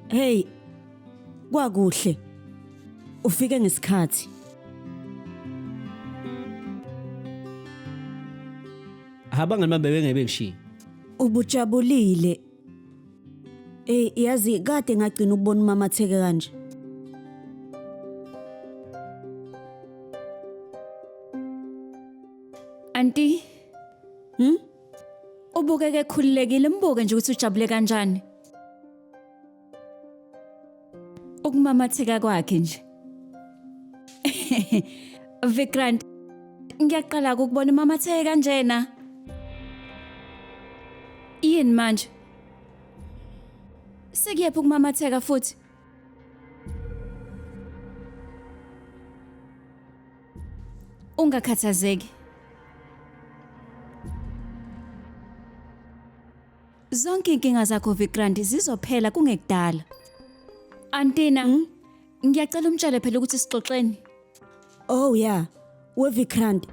Hey, kwakuhle. Ufike ngesikhathi. Abangani bami bebengeke bengishiye. Ubujabulile. Hey, yazi kade ngagcina ukubona umamatheke kanje. Anti, Hmm? Ubukeke ekhululekile, mbuke nje ukuthi ujabule kanjani. Ukumamatheka kwakhe nje. Vikrant, ngiyaqala ukubona umamatheke kanjena. Yini manje? Sekuyephi ukumamatheka futhi? Ungakhathazeki. Zonke inkinga zakho Vikrant zizophela kungekudala. Antina, ngiyacela umtshele phela ukuthi sixoxeni. Oh yeah, we Vikrant.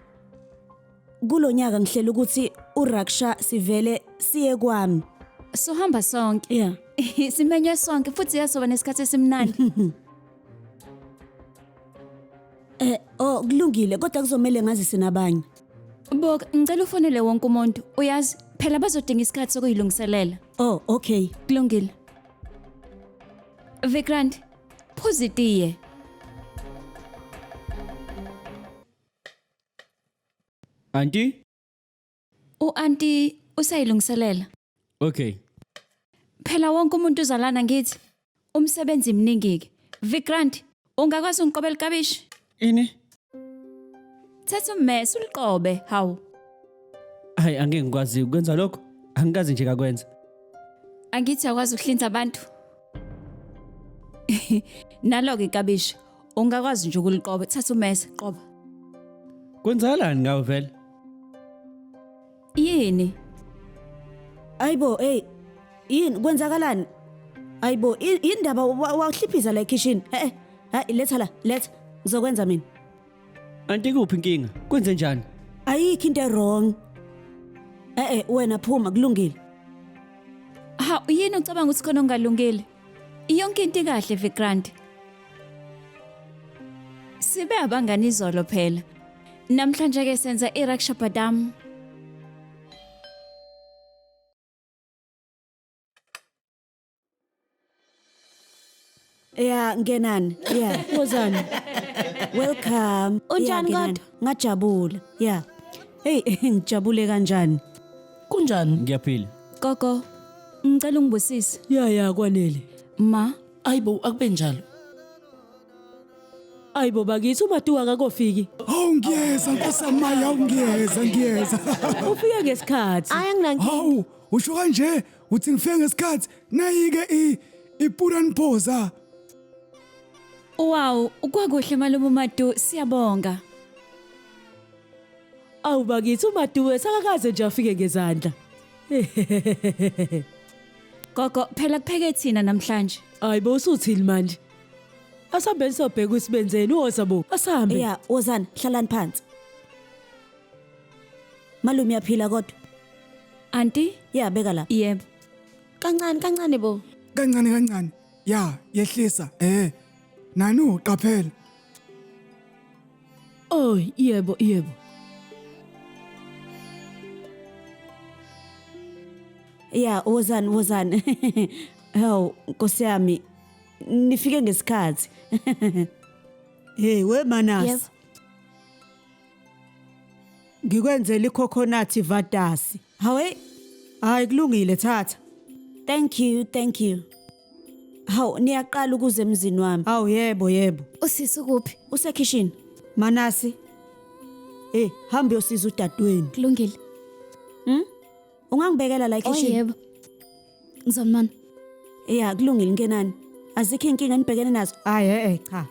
Kulonyaka ngihlela ukuthi uRaksha sivele siye kwami. Sohamba sonke. Yeah. Simenywe sonke futhi yasoba nesikhathi esimnandi. Oh kulungile kodwa kuzomela ngazise nabanye. Boka, ngicela ufonele wonke umuntu. Uyazi, phela bazodinga isikhathi sokuyilungiselela. Oh okay. Kulungile. Vikrant, phuza itiye. Auntie? U-anti usayilungiselela. Okay. Phela wonke umuntu uzalana ngithi. Umsebenzi mningi ke. Vikrant, ungakwazi ungiqobela ikabishi? Ini? Thatha ummese uliqobe, hawu. Hayi angeke ngikwazi ukwenza lokho. Angikazi nje kakwenza. Angithi akwazi ukuhlinza abantu. Nalo-ke ikabishi, ungakwazi nje ukuliqoba. Thatha ummese, qoba. Kwenzakalani ngawe vele? Yini? Ayibo hey, yini kwenzakalani? Ayibo indaba wawuhliphiza la ekitchen. Eh, hayi letha la, letha. Ngizokwenza mina. Anti kuphi inkinga? Kwenze njani? Ayikho into wrong. Eh wena phuma kulungile. Ha, yini ucabanga ukuthi khona ongalungile? Yonke into ikahle Vikrant. Sibe abangani izolo phela. Namhlanje ke senza iRaksha Badam. Yeah, ngenani. Yeah. Wozani. Welcome. Unjani Yeah, ngenani. kodwa? Ngajabula. Yeah. Hey, ngijabule kanjani? Kunjani? Ngiyaphila. Gogo, ngicela ungibusise. Ya ya kwanele. Ma, Ayibo akube njalo. Ayibo bakithi uMatuwa akakofiki. Hawu ngiyeza Nkosi yami, hawu ngiyeza ngiyeza. Ufike ngesikhathi. Hayi anginankinga. Hawu usho kanje uthi ngifike ngesikhathi nayike i iPuran Phosa. wow, kwakuhle malume uMadu, siyabonga. Awu bakithi uMatuwa sakakaze nje afike ngezandla. Gogo, phela kupheke thina namhlanje. Ayibo usuthini manje? Asambeni sobheka usibenzeni woza bo. Asambe. Yeah, wozani, hlalani phansi. Malume uyaphila kodwa. Anti? Yeah, beka la. Yebo. Kancane kancane bo. Kancane kancane. Ya, yehlisa. Eh. Nanu qaphela. Oh, yebo yebo. Yeah, wozani wozani. Hawu, Nkosi yami. Nifike ngesikhathi. Hey we Manasi. Yebo. Ngikwenzela icoconut vadasi. Hawe, Hayi kulungile thatha. thank you, thank you. Hawu, niyaqala ukuze emzini wami. Awu yebo yebo. Usisi kuphi? Usekitchen. Manasi. Eh hamba uyosiza udadewenu. Kulungile. Ungangibekela la Oh ekitchen? yebo. Ngizonibona. Yeah, kulungile ngenani. Azikho inkinga enibhekene nazo. Hayi eh cha.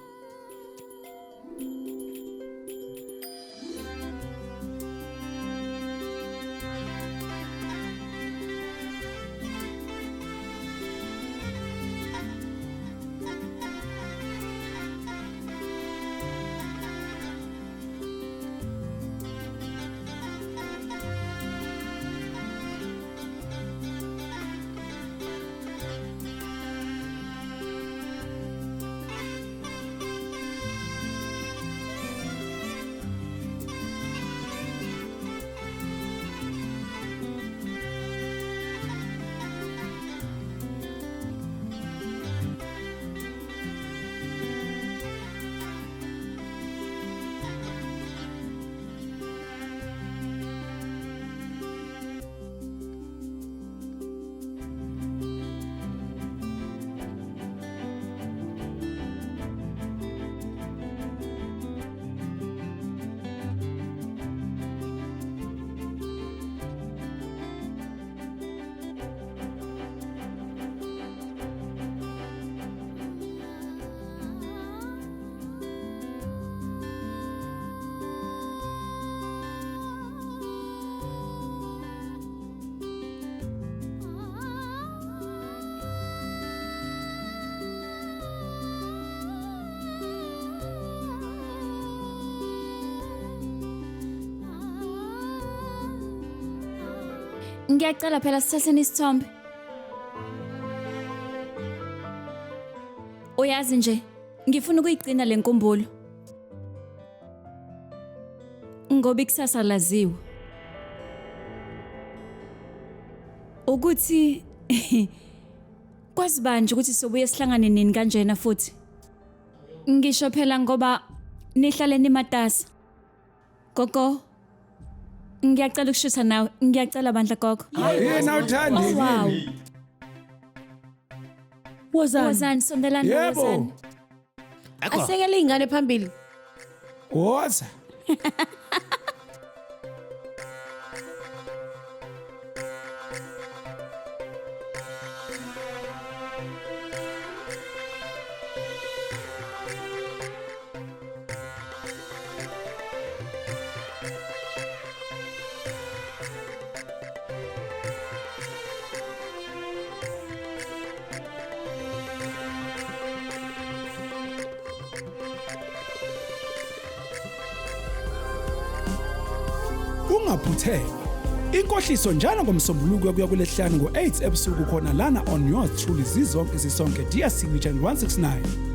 Ngiyacela phela sithatheni isithombe. Uyazi nje, ngifuna ukuyigcina le nkumbulo. Ngoba ikusasa laziwa. Ukuthi kwazi banje ukuthi sobuye sihlangane nini kanjena futhi. Ngisho phela ngoba nihlale nimatasa. Gogo, ngiyacela ukushutha nawe. Ngiyacela bandla gogo. Yena uthandi. Oh, wow. Wozani. Wozani sondelani Yebo. wozani. Asekele ingane phambili. Woza. Ungaphuthelwa. Inkohliso njalo ngomsombuluko kuya kulesihlanu ngo-8 ebusuku khona lana on yours truly zizonke sisonke DStv channel 169.